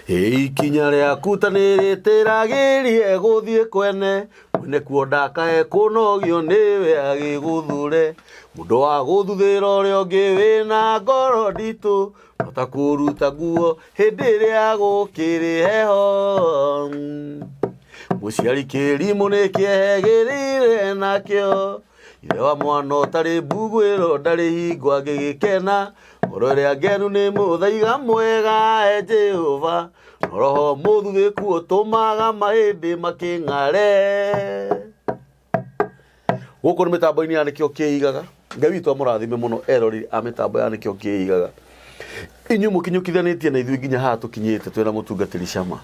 Ikinya rĩaku ta nĩrĩtĩragĩrie gũthiĩ kwene, mwene kuo ndakae kũnogio nĩwe agĩgũthure. Mũndũ wa gũthuthĩra ũrĩa ũngĩ wĩna ngoro nditũ, no ta kũruta nguo hĩndĩ ĩrĩa gũkĩrĩ heho. Mũciari kĩrimũ nĩ kĩehegĩrĩire nakĩo. Ithe wa mwana ũtarĩ mbuguĩro ndarĩ hingo angĩgĩkena. Ngoro ĩrĩa ngenu nĩ mũthaiga mwega e Jehova. No roho mũthuthĩku ũtũmaga mahĩndĩ makĩng'are. Gũkũ nĩ mĩtambo-inĩ ya Nĩkĩo Kĩigaga. Ngai witũ amũrathime mũno eroreri a mĩtambo ya Nĩkĩo Kĩigaga. Inyuĩ mũkinyũkithanĩtie na ithuĩ nginya haha tũkinyĩte twĩna mũtungatĩri Cama.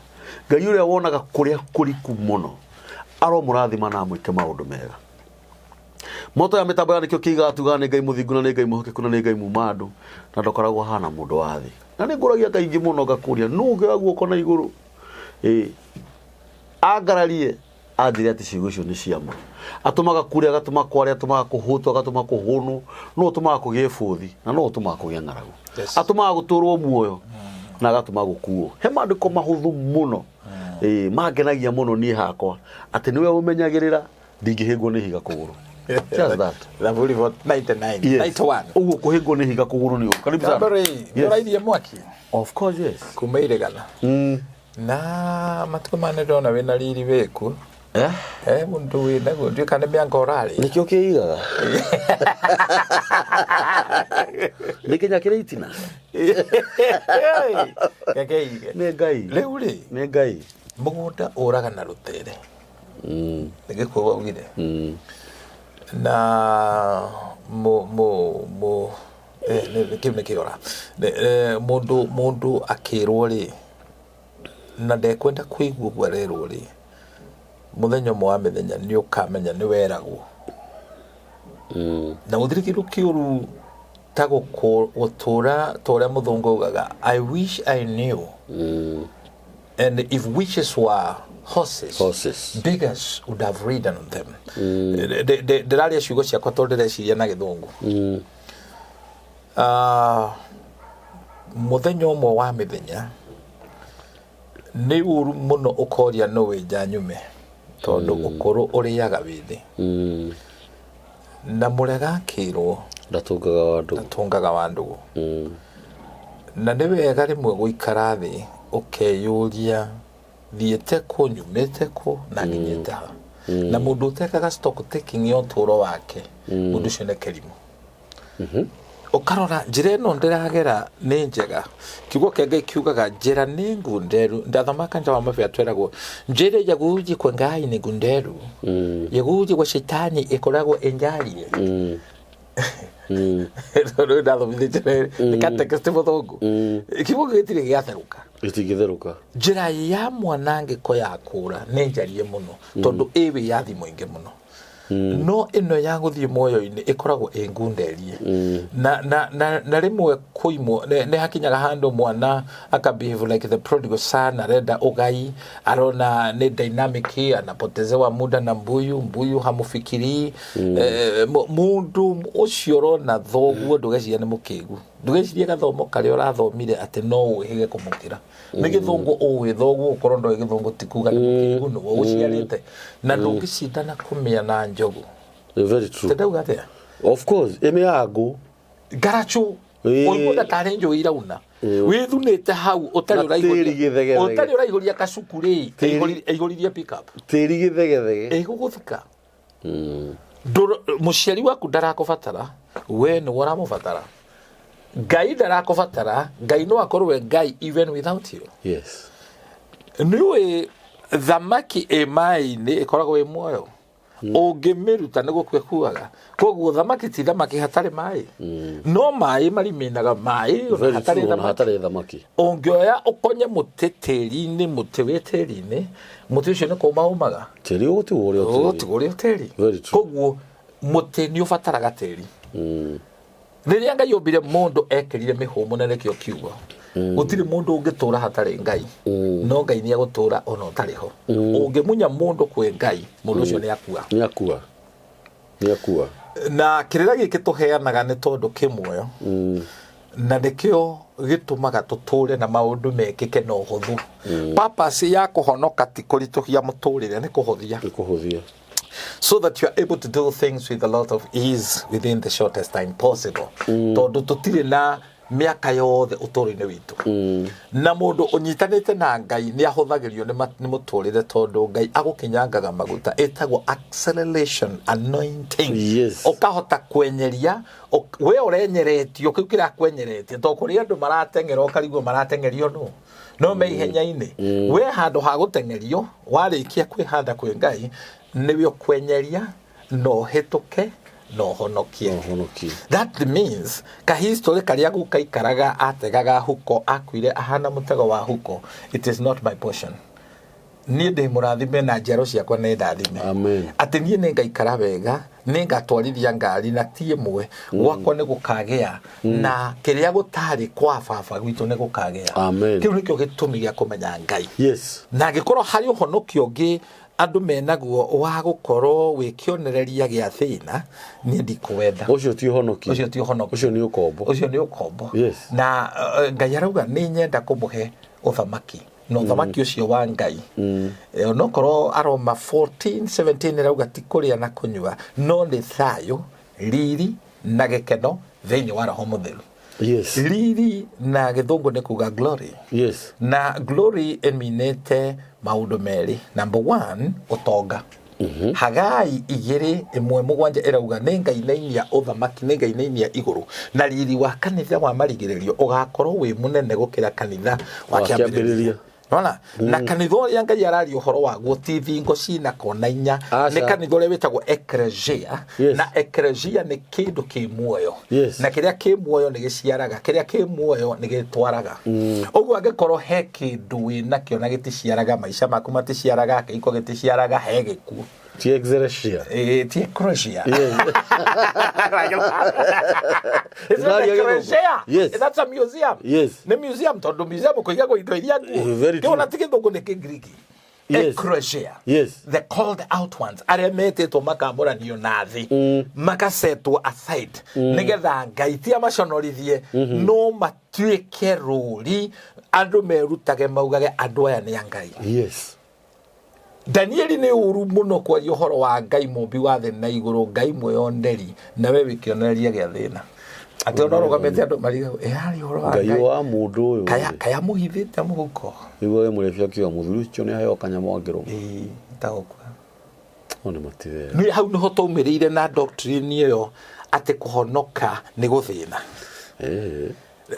Ngai ũrĩa wonaga kũrĩa kũriku mũno aromũrathima na amwĩke maũndũ mega. Moto ya mĩtambo ya Nĩkĩo Kĩigaga tugaga nĩ Ngai mũthingu na nĩ Ngai mwĩhokeku na nĩ Ngai muma andũ na ndakoragwo ahana mũndũ wa thĩ. Na nĩ ngũragia kaingĩ mũno ngakũria nũ ũngĩoya guoko na igũrũ ĩĩ angararie anjĩre atĩ ciugo icio nĩ cia ma. Atũmaga kure, agatũma kware, atũmaga kũhũtwo, agatũma kũhũnwo, no ũtũmaga kũgĩe bũthi na no ũtũmaga kũgĩe ng'aragu. Yes. Atũmaga gũtũrwo muoyo na agatũma gũkuo. He maandĩko mahũthũ mũno ĩĩ mangenagia mũno niĩ hakwa atĩ nĩwe ũmenyagĩrĩra ndingĩhĩngwo nĩ ihiga kũgũrũ. Just that. Thaburi 99 Yes. 91. Ũguo kũhĩngwo nĩ ihiga kũgũrũ nĩ ũũ. Karibu sana. Kambere, Yes. nĩũrairie mwaki Of course yes. kuma irĩgana na matukũ maya nĩndona wĩna riri wĩku. Eh? Eh, mũndũ wĩnaguo ndiũĩ kana nĩ mĩanga ũrarĩa. Nĩkĩo kĩigaga. Nĩ nginya kĩrĩ itina. Reke ige. Nĩ Ngai. Rĩu rĩ, Nĩ Ngai. mũgũnda ũraga na rũtere. Nĩ gĩkuũ waugire. Na mũ mũ mũ eh, nĩ- kĩu nĩ kĩora. Nĩ- eh, Mũndũ mũndũ akĩrwo rĩ, na ndekwenda kũigua ũguo arerwo rĩ, mũthenya ũmwe wa mĩthenya nĩ ũkamenya nĩ weragwo. Na gũtirĩ kĩndũ kĩũru ta gũtũra ta ũrĩa mũthũngũ augaga, "I wish I knew." And if wishes were horses, Horses. beggars would have ridden on them. Ndĩraria ciugo ciakwa tondũ ndĩreciria na gĩthũngũ. Ah, mũthenya ũmwe wa mĩthenya nĩ ũru mũno ũkoria nũ wĩ nja nyume tondũ ũkũrũ ũrĩaga wĩthĩ na mũrega akĩrwo Ndatũngaga wa ndũgũ. Ndatũngaga wa ndũgũ. Na nĩ wega rĩmwe gũikara thĩ ũkeyũria thiĩte kũ, nyumĩte kũ na nginyĩte ha. Na mũndũ ũtekaga stock taking ya ũtũũro wake, mũndũ ũcio nĩ kĩrimũ. Ũkarora njĩra ĩno ndĩragera nĩ njega. Kiugo kĩa Ngai kiugaga njĩra nĩ ngunderu. Ndathoma kanitha wa Mabea tweragwo njĩra ya gũthiĩ kwa Ngai nĩ ngunderu, ya gũthiĩ gwa caitani ĩkoragwo ĩnjarie. Rĩu ndathomithĩtie nĩ ka text mũthũngũ. Kiugo gĩkĩ gĩtirĩ gĩatherũka. Gĩtingĩtherũka. Njĩra ya mwanangĩko ya kũra nĩ njarie mũno tondũ ĩ wĩyathi mũingĩ mũno. No ĩno ya gũthiĩ muoyo-inĩ ĩkoragwo ĩ ngunderie. Na rĩmwe kũimwo nĩ hakinyaga handũ mwana aka behave like the prodigal son, arenda ũgai, arona nĩ dynamic, anapotezewa muda na mbuyu, mbuyu hamufikirii. Mũndũ ũcio ũrona thoguo ndũgeciria nĩ mũkĩgu. Ndũgecirie gathomo karĩa ũrathomire atĩ no ũhĩge kũmũkĩra. Nĩ gĩthũngũ ũĩ, thoguo gũkorwo ndoĩ gĩthũngũ ti kuga nĩ mũkĩgu, nĩwe ũgũciarĩte. Na ndũngĩcindana kũmĩa na njogu. Very true. Ndauga atĩa? Of course, ĩmĩaga ngũ. Ngaracũ. Ĩĩ. Ũiguaga tarĩ njũĩ irauna. Wĩthunĩte hau ũtarĩ Na ũraihũria. tĩri gĩthegethege. Ũtarĩ ũraihũria kacuku rĩ, Tĩri. aihũririe pick up. Tĩri gĩthegethege. Ĩgũgũthika. Mũciari waku ndarakũbatara, we nĩwe ũramũbatara. Ngai ndarakũbatara, Ngai no akorwo we Ngai even without you. Yes. Nĩũĩ thamaki ĩ maĩ-inĩ ĩkoragwo ĩ muoyo. Ũngĩmĩruta nĩ gũkua ĩkuaga. Koguo thamaki ti thamaki hatarĩ maĩ. No maĩ mariminaga maĩ ona Very hatarĩ true, ona thamaki. hatarĩ thamaki. Ũngĩoya ũkonye mũtĩ tĩri-inĩ, mũtĩ wĩ tĩri-inĩ, mũtĩ ũcio nĩ kũma ũmaga. Tĩri ũgũtigwo ũrĩ o tĩri. Ũgũtigwo ũrĩ o tĩri. Very true. Koguo mũtĩ nĩ ũbataraga tĩri. Rĩrĩa Ngai ombire mũndũ ekĩrire mĩhũmũ na nĩkĩo kiugo. Gũtirĩ mũndũ ũngĩtũra hatarĩ Ngai. No Ngai nĩ egũtũra ona ũtarĩ ho. Ũngĩmunya mũndũ kwĩ Ngai, mũndũ ũcio nĩ akua. Nĩ akua. Nĩ akua. Na kĩrĩra gĩkĩ tũheanaga nĩ tondũ kĩ muoyo. Na nĩkĩo gĩtũmaga tũtũre na maũndũ mekĩke na ũhũthũ. Purpose ya kũhonoka ti kũritũhia mũtũrĩre, nĩ kũhũthia. Nĩ kũhũthia. So that you are able to do things with a lot of ease within the shortest time possible. Tondũ tũtirĩ na mĩaka yothe ũtũũro-inĩ witũ. Na mũndũ ũnyitanĩte na Ngai nĩ ahũthagĩrio nĩ mũtũrĩre, tondũ Ngai agũkinyangaga maguta, ĩtagwo acceleration anointing. Ũkahota kwenyeria we ũrenyeretio kĩu kĩrakwenyeretie, tondũ kũrĩ andũ marateng'era ũkarigwo marateng'erio nũ, no me ihenya-inĩ. We handũ ha gũteng'erio, warĩkia kwĩhanda kwĩ Ngai, nĩwe ũkwenyeria na ũhĩtũke na ũhonokie. Ũhonokie. That means kahistory karĩa guka ikaraga ategaga huko, akuire ahana mũtego wa huko, it is not my portion. Niĩ ndĩ mũrathime na njiaro ciakwa nĩ ndathime. Amen. Atĩ niĩ nĩ ngaikara wega, nĩ ngatwarithia ngari na ti ĩmwe, gwakwa nĩ gũkagĩa, na kĩrĩa gũtarĩ kwa baba gwitũ nĩ gũkagĩa. Amen. Kĩu nĩkĩo gĩtũmi gĩa kũmenya Ngai. Na angĩkorwo harĩ ũhonokio ũngĩ andũ menaguo wa gũkorwo wĩ kĩonereria gĩa thĩna, niĩ ndikũwenda. Ũcio ti ũhonokio. Ũcio ti ũhonokio. Ũcio nĩ ũkombo. Ũcio nĩ ũkombo. Na Ngai arauga nĩ nyenda kũmũhe ũthamaki, na ũthamaki ũcio wa Ngai, onokorwo Aroma 14 17 ĩrauga ti kũrĩa na kũnyua, no nĩ thayũ, riri na gĩkeno thĩinĩ wa Roho Mũtheru. Riri na gĩthũngũ nĩ kuga glory. Na glory ĩminĩte maũndũ merĩ. Number one, ũtonga. Hagai 2:1-7 ĩrauga nĩ ngainainia ũthamaki, nĩ ngainainia igũrũ, na riri wa kanitha wa marigĩrĩrio ũgakorwo wĩ mũnene gũkĩra kanitha wa Wa kĩambĩrĩria. kĩambĩrĩria. Nona na kanitha ũrĩa Ngai araria ũhoro waguo ti thingo cina kona inya, Aca. nĩ kanitha ũrĩa wĩtagwo eklesia. Na eklesia nĩ kĩndũ kĩ muoyo. Na kĩrĩa kĩ muoyo nĩ gĩciaraga, kĩrĩa kĩ muoyo nĩ gĩtwaraga. Ũguo angĩkorwo he kĩndũ wĩ nakĩo na gĩticiaraga, maica maku maticiaraga, kĩhiko gĩticiaraga, he gĩkuũ. Ti exeresia. Ti eklesia. It's not Ndĩraria gĩthũngũ. ecclesia. Yes. That's a museum. Nĩ museum, tondũ museum kũigagwo indo iria nguũ. Very Kĩu ona true. ti gĩthũngũ, nĩ kĩngiriki. Ecclesia. The called out ones, arĩa metĩtwo makamũranio na thĩ, magasetwo aside nĩgetha Ngai ti amaconorithie, no matuĩke rũri andũ merutage maugage andũ aya nĩ a Ngai. Danieli nĩ ũru mũno kwaria ũhoro wa Ngai mũmbi wa thĩ na igũrũ, Ngai mwĩyoneri, na we wĩ kĩonereria gĩa thĩna, atĩ ona ũrũgamĩte andũ marigagwo ĩ harĩ ũhoro wa Ngai Ngai wa mũndũ ũyũ. Kaya kaya mũhithĩte mũhuko. Nĩguo we mũrebi akiuga mũthuri ũcio nĩ aheo kanyamũ angĩrũma. Ĩĩ, tagũkua. No nĩ matiwega. Nĩ hau nĩho twaumĩrĩire na doctrine ĩyo atĩ kũhonoka nĩ gũthĩna.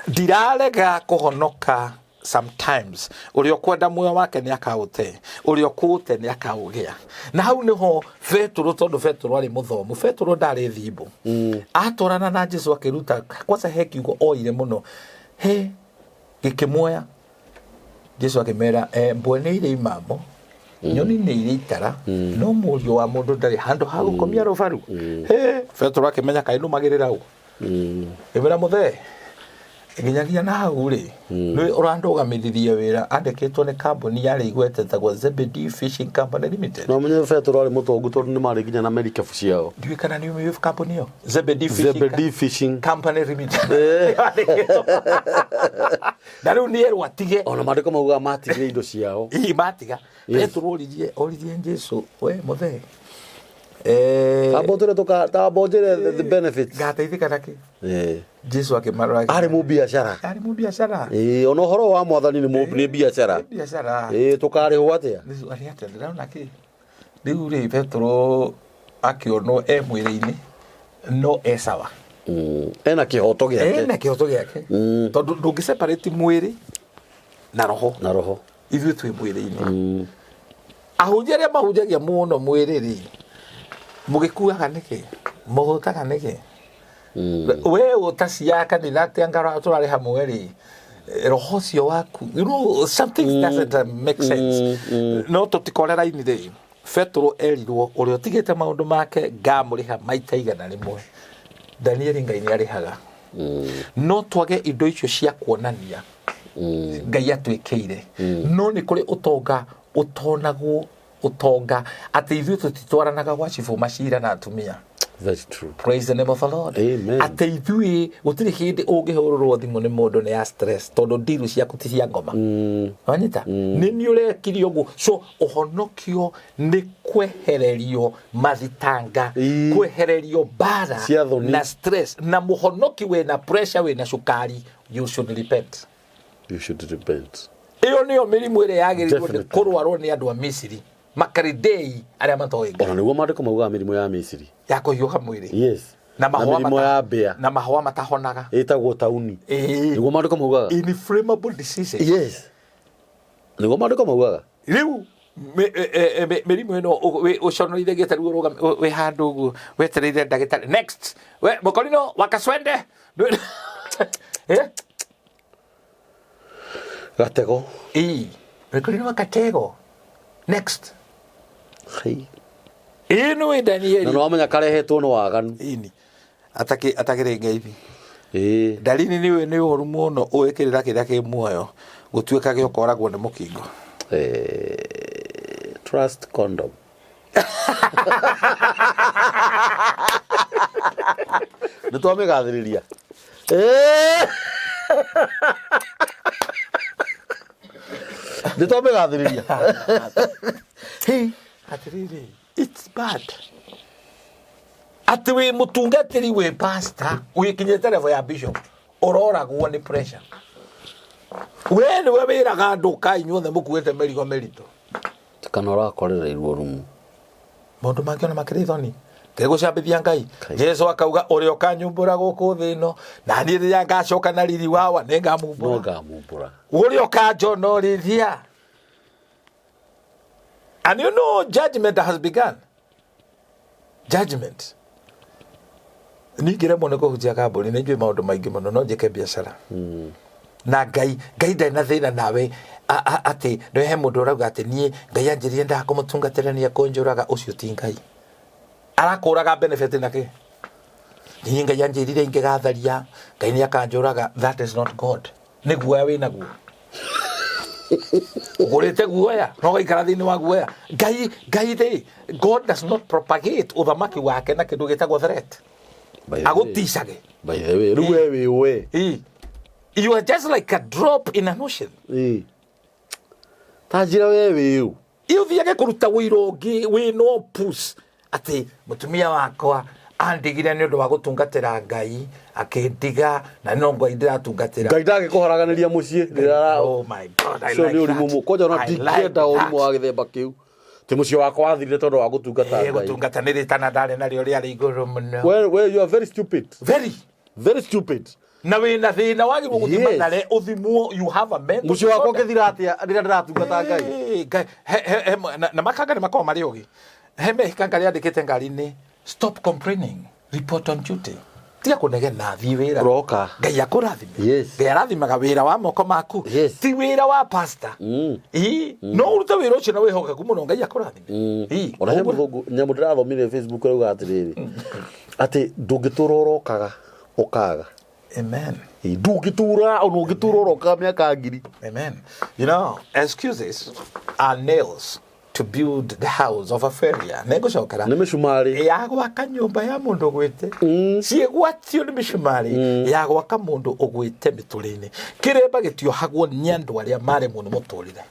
Ndirarega kũhonoka sometimes, ũrĩa ũkwenda muoyo wake nĩ akaũte, ũrĩa ũkũũte nĩ akaũgĩa. Na hau nĩho Betũrũ, tondũ Betũrũ arĩ mũthomu, Betũrũ ndarĩ thimbo, atwarana na Jesu akĩruta kwanza, he kiugo oire mũno, he gĩkĩmuoya. Jesu akĩmera, mbwe nĩ irĩ imamo, nyoni nĩ irĩ itara, no mũriũ wa mũndũ ndarĩ handũ ha gũkomia rũbaru. He Betũrũ akĩmenya kaĩ nũmagĩrĩra ũ, ĩmera mũthee nginyagia na hau rĩ, nĩ ũrandũgamĩririe wĩra andĩkĩtwo nĩ kambuni yarĩ igweta ĩtagwo Zebedee Fishing Company Limited. No menye Betũrũ arĩ mũtongu tondũ nĩ marĩ nginya na merikabu ciao. Ndiũĩ kana nĩ ũmĩ kambuni ĩyo Zebedee Fishing Zebedee Fishing Company Limited. Yandĩkĩtwo. Na rĩu nĩ erwo atige. Ona maandĩko maugaga matigire indo ciao. Ii matiga. Petero oririe Jesu, we mũthee, Tamba ũtwĩre tamba ũnjĩre the benefits. Ngateithĩka na kĩ? Jesu akĩmarora. Arĩ mũbiacara. Arĩ mũbiacara. Ona ũhoro wa mwathani nĩ biacara. Nĩ biacara. Tũkarĩhwo atĩa? Jesu arĩ atĩa ndĩrona kĩ? Rĩu rĩ, Petero akĩonwo e mwĩrĩ-inĩ no e sawa. Ena kĩhoto gĩake. Ena kĩhoto gĩake. Tondũ ndũngĩ separate mwĩrĩ na roho. Na roho. Ithuĩ twĩ mwĩrĩ-inĩ. Ahunjia arĩa mahunjagia mũno mwĩrĩ rĩ, mũgĩkuaga nĩkĩ? Mũhũtaga nĩkĩ? We ũtaciaga kanitha atĩ anga tũrarĩ hamwe rĩ, roho ũcio waku, you know, something doesn't make sense. No tũtikore raini rĩ, Petero erirwo ũrĩa ũtigĩte maũndũ make ngamũrĩha maita 100. Danieli Ngai nĩ arĩhaga. No twage indo icio cia kuonania Ngai atwĩkĩire, no nĩ kũrĩ ũtonga ũtonagwo, ũtonga atĩ ithuĩ tũtitwaranaga gwa cibũ macira na atumia. Very true. Praise the name of the Lord. Amen. Atĩ ithuĩ gũtirĩ hĩndĩ ũngĩhũrũrwo thimũ nĩ mũndũ nĩ ya stress tondũ ndiru ciaku ti cia ngoma. Wanyita? Nĩ niĩ ũrekire ũguo. So ũhonokio nĩ kwehererio mathitanga, kwehererio mbara Cia thoni. na stress na mũhonoki wĩna pressure wĩna cukari, you should repent. You should repent. Ĩyo nĩyo mĩrimũ ĩrĩa yagĩrĩirwo nĩ Definitely. kũrwarwo nĩ andũ a Misiri, Makaridei arĩa matoĩ Ngai. Ona nĩguo maandĩko maugaga mĩrimũ ya Misiri. Ya kũhiũha mwĩrĩ. Yes. Na mahũa mĩrimũ ya mbĩa na mahũa matahonaga. Ĩtagwo tauni. Ĩĩ. Nĩguo maandĩko maugaga. Inflammable diseases. Yes. Nĩguo maandĩko maugaga. Rĩu mĩrimũ ĩno ũconorithagio ta rĩu ũrũgame wĩ handũ ũguo wetereire ndagĩtarĩ next we mũkorino wakaswende. Eh? Gatego. Ĩĩ, mũkorino wa katego next. Hei. Ĩĩ nĩ wĩ Danieli. Na nĩwamenya karehetwo nĩ waganu. Ĩni atakĩrĩ ngeithi. Ĩĩ. Dalili nĩ ũru mũno ũĩkĩrĩra kĩrĩa kĩ muoyo gũtuĩka gĩa ũkoragwo nĩ mũkingo. Eh, trust condom. Nĩ twamĩgathĩrĩria. Eh! Nĩ twamĩgathĩrĩria. Hey, atĩrĩrĩ, it's bad atĩ wĩ mũtungatĩri, wĩ pastor, wĩkinyĩte level ya bishop, ũroragwo nĩ pressure. We nĩwe wĩraga andũ ka inyuothe mũkuĩte mĩrigo mĩritũ. Kana ũrakorereirwo rumu. Maũndũ mangĩ ona makĩrĩ thoni ngĩgũcambithia Ngai. Kai. Jesu akauga ũrĩa ũkanyumbũra gũkũ thĩ ĩno, na niĩ rĩrĩa ngacoka na riri wawa nĩ No ngamumbũra. Ngamumbũra. Ũrĩa ũkanjonorithia. And you know judgment has begun. Judgment. Ningĩremwo nĩ kũhunjia kambuni, nĩ njũĩ maũndũ maingĩ mũno, no njĩke biacara na Ngai. Ngai ndarĩ na thĩna nawe atĩ nĩ he mũndũ ũrauga atĩ niĩ Ngai anjĩrire ndaga kũmũtungatĩra nĩ ekũnjũraga. Ũcio ti Ngai arakũraga benefit na kĩ. Niĩ Ngai anjĩrire ingĩgatharia Ngai nĩ akanjũraga. That is not God. Nĩ guoya wĩ naguo, ũgũrĩte guoya na ũgaikara thĩinĩ wa guoya. Ngai rĩ, God does not propagate ũthamaki wake na kĩndũ gĩtagwo threat. By the way. Agũticage. By the way, rĩu we wĩ we. Ĩ. You are just like a drop in an ocean. Ĩ. Ta njĩra we wĩ ũ. Ĩ ũthiage kũruta wĩira ũngĩ wĩ no push atĩ mũtumia wakwa andigire nĩ ũndũ wa gũtungatĩra Ngai, akĩndiga na no Ngai ndĩratungatĩra. Ngai ndangĩkũharaganĩria mũciĩ rĩrĩa Oh my God, I Ũcio like nĩ ũrimũ that. mũ kwanja ona I like ndingĩenda ũrimũ that. wa gĩthemba kĩu ti mũciĩ wakwa wathirire tondũ wa gũtungata Ĩ, Ngai. Gũtungata nĩ rĩtana ndarĩ narĩo rĩarĩ igũrũ mũno. Well, you are very stupid. Very. Very stupid. Na wĩna thĩna wagĩrĩirwo gũthiĩ Yes. Mathare ũthimwo, you have a mental Mũciĩ wakwa disorder. ũngĩthira atĩa rĩrĩa ndĩratungata Ngai? Ĩ, Ngai, na makanga nĩ makoragwo marĩ ũgĩ. He mehikanga rĩandĩkĩte ngari-inĩ, "Stop complaining, report on duty." Tiga kũnegena, thiĩ wĩra. Roka. Ngai akũrathime. Yes. Ngai arathimaga wĩra wa moko maku. Yes. Ti wĩra wa pastor. Ĩ, no ũrute wĩra ũcio na wĩhokeku mũno, Ngai akũrathime. Ĩ, Ona he ũguo- mũthũngũ nyamũ ndĩrathomire Facebook rauga atĩrĩrĩ atĩ ndũngĩtũra ũrokaga ũkaga. Amen. Ĩ, ndũngĩtũra ona ũngĩtũra ũrokaga mĩaka 1000. Amen. You know, excuses are nails to build the house of a failure. Nĩngũcokera. Nĩ mĩcumarĩ. Ya gwaka nyũmba ya mũndũ ũgwĩte. Ciĩgwatio nĩ mĩcumarĩ ya gwaka mũndũ ũgwĩte mĩtũrĩ-inĩ. Kĩremba gĩtiohagwo nĩ andũ arĩa maremwo nĩ mũtũrĩre.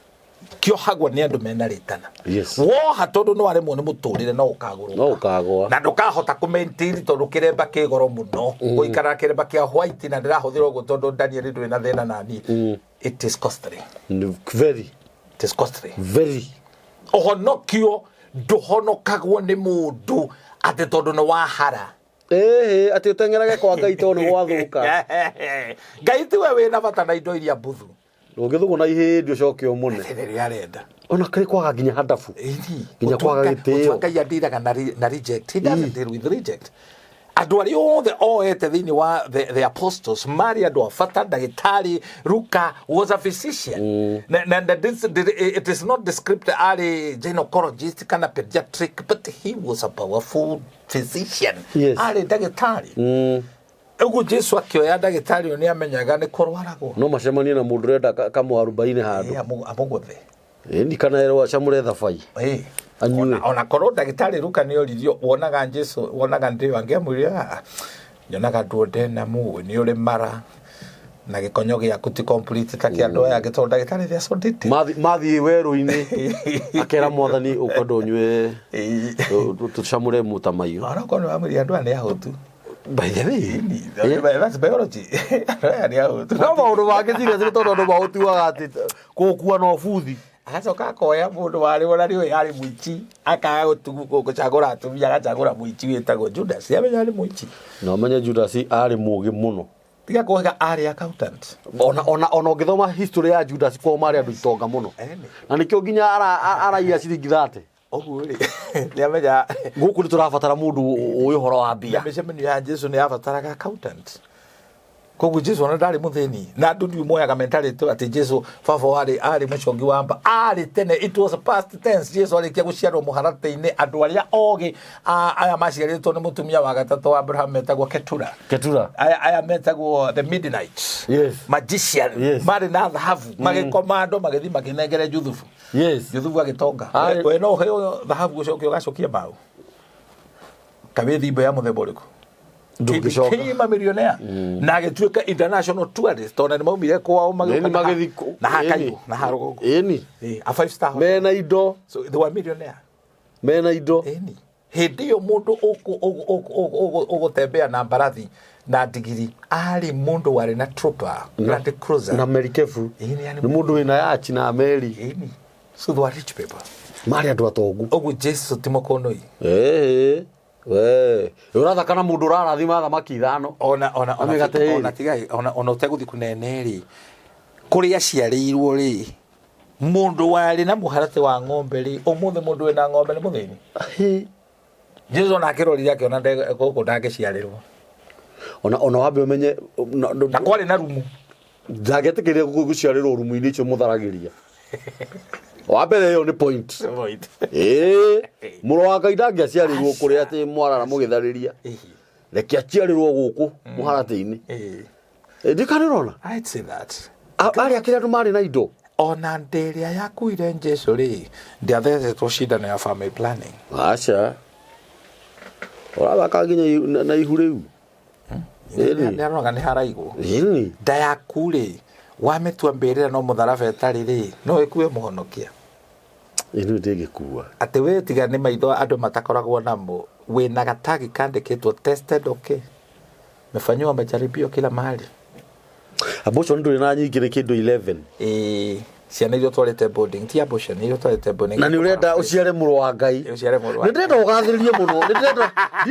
Kĩohagwo nĩ andũ mena rĩtana. Yes. Woha tondũ nĩ waremwo nĩ mũtũrĩre no ũkagũrũka. No ũkagũa. Na ndũkahota kũ maintain tondũ kĩremba kĩ goro mũno. Gũikara na kĩremba kĩa white na ndĩrahũthĩra ũguo tondũ Daniel ndũrĩ na thĩna naniĩ. It is costly. Nĩ very. It is costly. Very. Ũhonokio ndũhonokagwo nĩ mũndũ atĩ tondũ nĩ wahara. Ĩhĩ, atĩ ũteng'erage kwa Ngai tondũ nĩ gwathũka. Ngai tiwe wĩna bata na indo iria mbuthu. Ndũngĩthũgwo na ihĩndĩ ũcoke ũmũne. Rĩrĩa arenda. Ona kĩrĩ kwaga nginya handabu. Ĩni. Nginya kwaga gĩtĩo. Gũtua Ngai andiraga na reject. He doesn't deal with reject. Andũ arĩa othe oete thĩinĩ wa the apostles marĩ andũ a bata. Ndagĩtarĩ Luka was a physician. Na it is not described arĩ gynecologist kana pediatric, but he was a powerful physician. Yes. Arĩ ndagĩtarĩ. Ũguo Jesu akĩoya ndagĩtarĩ ũyũ nĩ amenyaga nĩ kũrwaragwo. No macemanie na mũndũ ũrenda kamwarubaini handũ. Ĩ, amũgũthe. Ĩni kana erwo acamũre thabai. Ĩ. Anyue. Ona korwo ndagĩtarĩ Luka nĩ oririo wonaga Jesu wonaga ndĩyo angĩamwĩrire "Ah, nyonaga duodenum nĩ ũrĩ mara na gĩkonyo gĩaku ti complete ta kĩa andũ aya angĩ tondũ ndagĩtarĩ they are so detailed." Mathiĩ werũ-inĩ akera mwathani ũkwenda ũnyue tũcamũre mũtamaiyũ. Ona korwo nĩ wamwĩrire andũ aya nĩ ahũtu. By the way, That's biology. Andũ aya nĩ ahũtu. No maũndũ mangĩ serious nĩ tondũ andũ maũtuaga atĩ kũkua no buthi. Agacoka akoya mũndũ warĩ ona nĩũĩ arĩ mũici akaga gũcagũra atumia agacagũra mũici wĩtagwo Judas. Amenya nĩ mũici. Na ũmenye Judas arĩ mũgĩ mũno. Tiga kũhĩga arĩ accountant. Ona ũngĩthoma history ya Judas kwao marĩ andũ itonga mũno. Eni. Na nĩkĩo nginya araiya ciringi 30. Ũguo rĩ nĩamenya Gũkũ nĩ tũrabatara mũndũ ũĩ ũhoro wa mbia. Mĩcemanio ya Jesu nĩ yabataraga accountant. Koguo Jesu ona ndarĩ mũthĩni na andũ ndiũ moyaga mentality atĩ Jesu baba warĩ arĩ mũcongi wa mba arĩ tene, it was past tense. Jesu arĩkia gũciarwo mũharatĩ-inĩ andũ arĩa ogĩ aya maciarĩtwo nĩ mũtumia wa gatatũ wa Abraham metagwo Ketura. Ketura. Aya metagwo the midnight Yes. magician. Yes. Marĩ na thahabu magĩkomando magĩthiĩ makĩnengere Juthubu. Yes. Juthubu agĩtonga. Arĩ- We no ũheo thahabu ũcoke ũgacokia mbaũ kawĩ thimbo ya mũthemba ũrĩkũ? Ndũngĩcoka. Became a millionaire na agĩtuĩka international tourist tondũ nĩ maumire kwao magĩũka Ĩni na ha- magĩthiĩ kũ- na ha ĩni. Kairũ, na ha rũgongo. Ĩni. A five star hotel. Mena indo. So they were millionaire. Mena indo. Ĩni hĩndĩ ĩyo mũndũ ũgũtembea na mbarathi na ndigiri arĩ mũndũ warĩ na trooper Land Cruiser. Na merikebu. Ĩni, yani Nĩ mũndũ wĩna yachi na meri. Ĩni. So they were rich people. Marĩ andũ atongu. Ũguo Jesu ti mũkũnũi. Ĩĩ. We, ũrathaka na mũndũ ũrarathima thamaki ithano. Ona ona Na ona mĩgate ĩrĩ. ona tigai ona ũtegũthiĩ kũnene rĩ kũrĩa aciarĩirwo rĩ mũndũ warĩ na mũharatĩ wa ng'ombe rĩ ũmũthĩ mũndũ wĩna ng'ombe nĩ mũthĩni. Hĩ. Jesu ona akĩrorire akĩona gũkũ ndangĩciarĩrwo. Ona wambe ũmenye Na kwarĩ na rumu. Ndangĩetĩkĩria gũciarĩrwo rumu-inĩ icio mũtharagĩria. Wa mbere ĩyo nĩ point. Ĩĩ, mũrũ wa Ngai ndangĩaciarĩrwo kũrĩa atĩ mwarara mũgĩtharĩria. Reke aciarĩrwo gũkũ mũharatĩ-inĩ. Ndikana ũrona? I'd say that. Arĩa kĩrĩa andũ marĩ na indo. Ona ndĩ ĩrĩa yakuire Jesu rĩ ndĩathecetwo cindano ya family planning. Aca. Ũrathaka nginya na ihu rĩu. Ĩni. Nĩ aronaga nĩ haraigwo. Ĩni. Nda yaku rĩ wamĩtua mbĩrĩra no mũtharaba ĩtarĩ rĩ no ĩkue mũhonokia. Ĩno ndĩngĩkua. Atĩ wĩ tiga nĩ maitho andũ matakoragwo namo wĩna gatagi kandĩkĩtwo tested okay mefanyiwa majaribio kila mahali. Abortion ndũrĩ na nyingĩ nĩ kĩndũ 11. Ĩĩ ciana iria ũtwarĩte boarding ti abortion iria ũtwarĩte boarding. Na nĩ ũrenda ũciare mũrũ wa Ngai. Ũciare mũrũ wa Nĩ ndĩrenda ũgathĩrĩrie mũno. Nĩ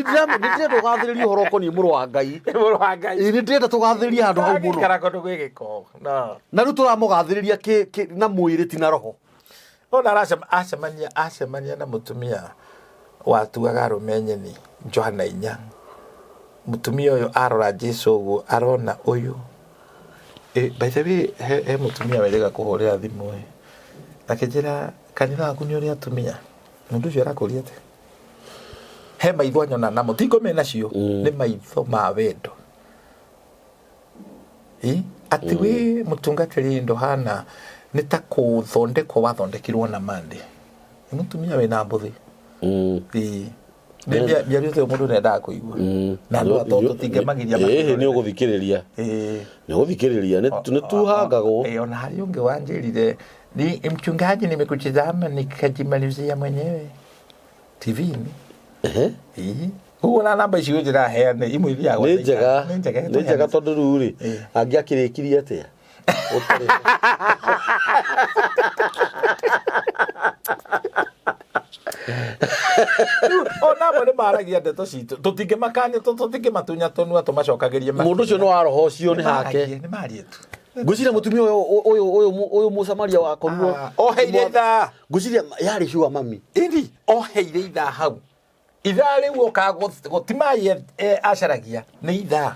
ndĩrenda ũgathĩrĩrie ũhoro ũkoniĩ mũrũ wa Ngai. Mũrũ wa Ngai. Ĩĩ nĩ ndĩrenda tũgathĩrĩrie handũ hau mũno. Ndangĩikara kũndũ gwĩ gĩko. No. Na rĩu tũramũgathĩrĩria na mwĩrĩ ti na roho. Ona acemania na mũtumia watuaga arũme nyeni Johana 4. Mũtumia ũyũ arora Jesu ũguo arona ũyũ. By the way he mũtumia werĩga kũhũrĩra thimũ ĩ. Akĩnjĩra kanitha waku nĩ ũrĩ atumia. Mũndũ ũcio arakũria atĩa? He maitho anyona namo ti ngome nacio nĩ maitho ma wendo. Atĩ wĩ mũtungatĩri ndũhana nĩ ta kũthondekwo wathondekirwo na mande. Nĩ mũtumia wĩna mbũthĩ. Mĩario ta ĩyo mũndũ nĩendaga kũigua. Na andũ atũ tũtingĩmagiria Ĩĩ nĩ ũgũthikĩrĩria. Nĩ ũgũthikĩrĩria nĩ tuhangagwo. Ona harĩ ũngĩ wanjĩrire ni mchungaji, nimekutizama nikajimalizia mwenyewe TV-inĩ. Ĩĩ. Koguo na namba icio ndĩraheana imwe ithiaga Nĩ njega. Nĩ njega. Nĩ njega tondũ rĩu rĩ angĩakĩrĩkirie atĩa? Ũtarĩ. Ona amwe nĩ maragia ndeto citũ tũtingĩmakania tũtingĩmatunya tũnua tũmacokagĩrie Mũndũ ũcio nĩ wa roho ũcio nĩ hake. Nĩ marie tu. Ngwĩciria mũtumia ũyũ mũsamaria wakorirwo. Oheire ithaa. Ngwĩciria yarĩ sure mami. Ĩni oheire ithaa hau. Ithaa rĩu okaga gũti maĩ acaragia nĩ ithaa.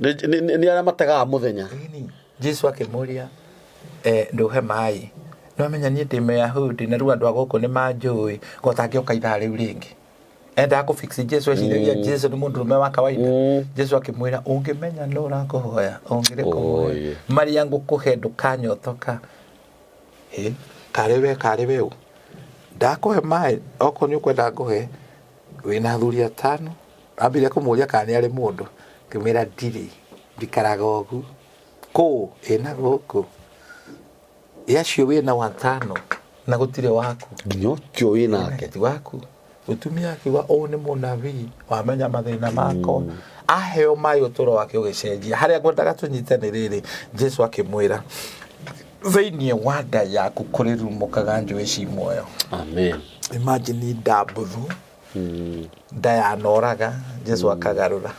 Nĩ arĩa mategaga mũthenya. Ĩni Jesu akĩmũria ndũhe maĩ. Nĩwamenya niĩ ndĩ Mũyahudi na rĩu andũ a gũkũ nĩ manjũĩ gotangĩoka ithaa rĩu rĩngĩ. Endaga kũ fix Jesu eciragia Jesu nĩ mũndũrũme wa kawaida. Jesu akĩmwĩra ũngĩmenya nũ ũrakũhoya ũngĩrĩ kũmũhe marĩa ngũkũhe ndũkanyotoka. Karĩ we ũ? Ndakũhe maĩ okorwo nĩ ũkwenda ngũhe. Wĩna athuri atano. Ambire kũmũria kana nĩ arĩ mũndũ. Ngĩmwĩra ndirĩ, njikaraga ũguo. Kũ? Ĩ na gũkũ. Ĩ acio wĩna watano na gũtirĩ waku. Nginya ũcio wĩ nake. Ti waku. Mũtumia akiuga ũyũ nĩ mũnabii wamenya mathĩna makwa. Aheo maĩ ũtũro wake ũgĩcenjia. Harĩa ngwendaga tũnyite nĩ rĩrĩ, Jesu akĩmwĩra thĩinĩ wa nda yaku kũrĩrurumũkaga njũĩ ci muoyo. Amen. Imagine nda mbuthu, nda yanoraga, Jesu akagarũra.